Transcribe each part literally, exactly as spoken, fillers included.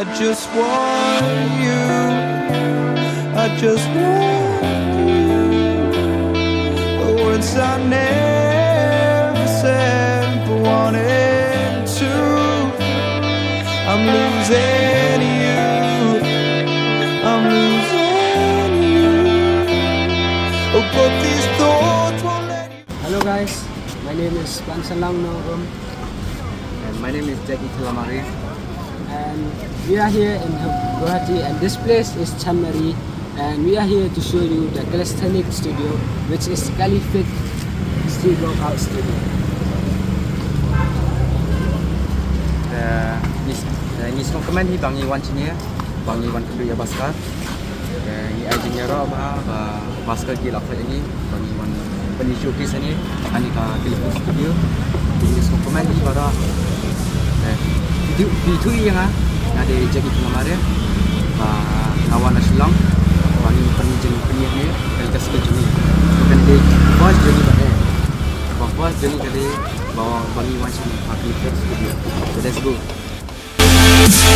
I just want you. I just want you. The words I never said but wanted to. I'm losing you. I'm losing you. Oh, but these thoughts won't let you. Hello guys, my name is Pansalang Nongrum. And my name is Jackie Kalamari. And we are here in Guwahati, and this place is Chanmari, and we are here to show you the calisthenic studio, which is Kalifit Street Workout Studio. Te ngi, te ngi sngewkmen hi ba ngi wan shane, ba ngi wan kynduh ïa Bhaskar. Te ngi ai jingïaroh ba, ba Bhaskar ki la khot ïa ngi ba ngi wan pyni showcase hangne ha kane ka Kalifit Studio. Te ngi sngewkmen hi baroh. Te video, video ïa nga, nga dei Jackie Kalamari, ba nga wan na Shillong ba ngi pyni jingpyni hangne, kane ka skill jong ngi. Kane ka dei first jong ngi ba dei, ba first jong ngi ka dei ba, ba ngi wan shane ha Kalifit Studio. So let's go. So,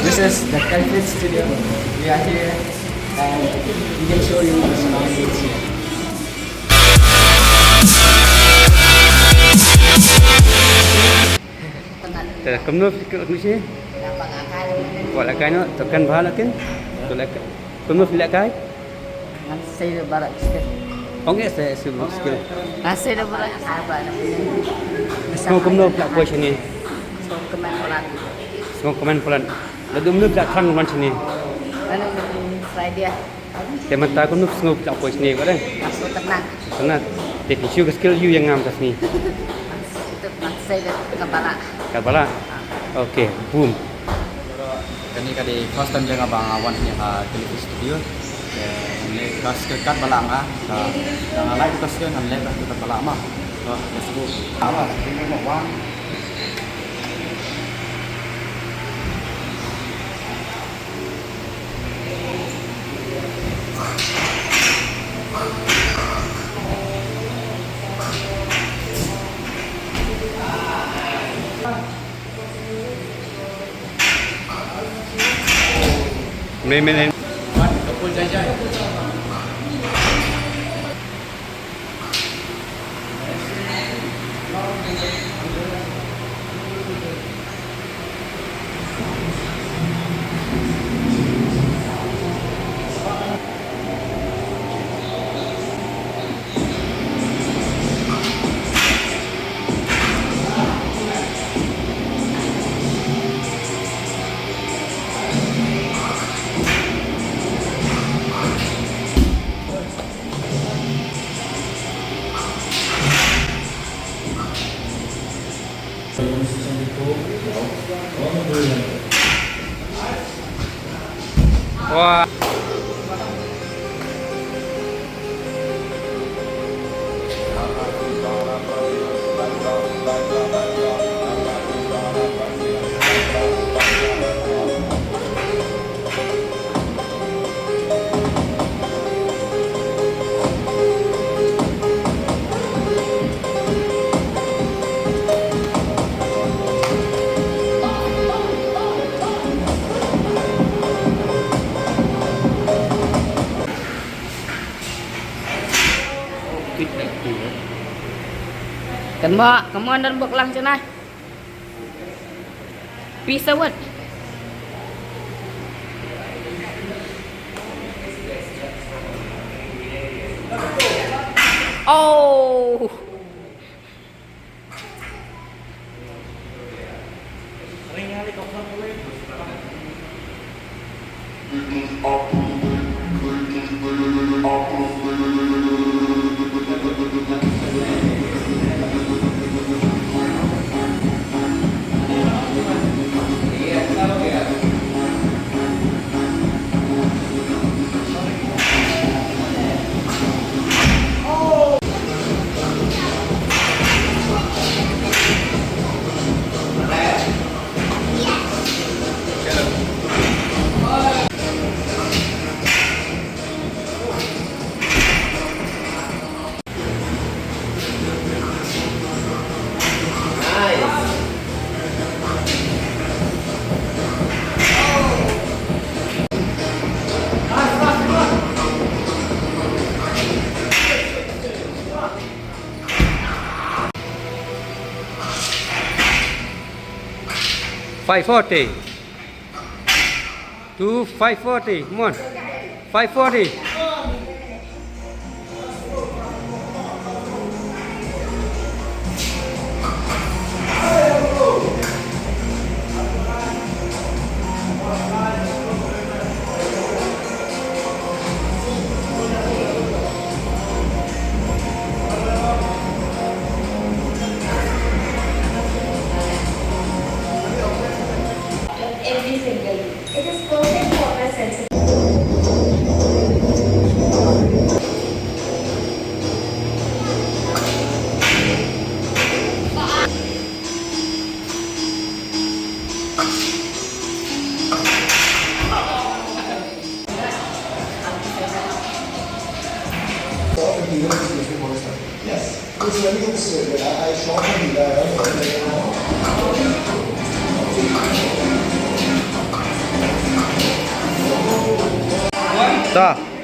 this is the Kalifit Studio. We are here, and we can show you the surroundings here. Te kumno phi kynduh shane? Wat lehkai noh, to kynmaw bha la kin. To lehkai. Kumno phi lehkai? Ngan sei da baroh skill. Ong ïa sei, sei baroh skill. Ngan sei da baroh skill. Sngew kumno phi la poi shane? Sngewkmen palat. Sngewkmen palat. Lada kumno phi la thrang wan shane? Ngan sei da. Te mynta kumno phi sngew phi la poi shane ko de? Nga sngew tynnat. Tynnat. Te phi shu ka skill ïa nga mynta sngi. Nga sngew tynnat, sei da ka balah. Ka balah. Okay, boom. Kane ka dei first time jong nga ba nga wan hangne ha Kalifit Studio. Te ngan leh ka skill kat balah nga. Ka, ka nga leh ka skill ngan leh ka kat balah ma. So, let's go. Balah. Wah. Kan ba, kamu andan bak lang cenai. Peace out. Oh. Five forty. To five forty. Come on. Five forty. Every single. It is perfect for my sensitive. Yes. Please let me get this straight. I, I shot him. Ta.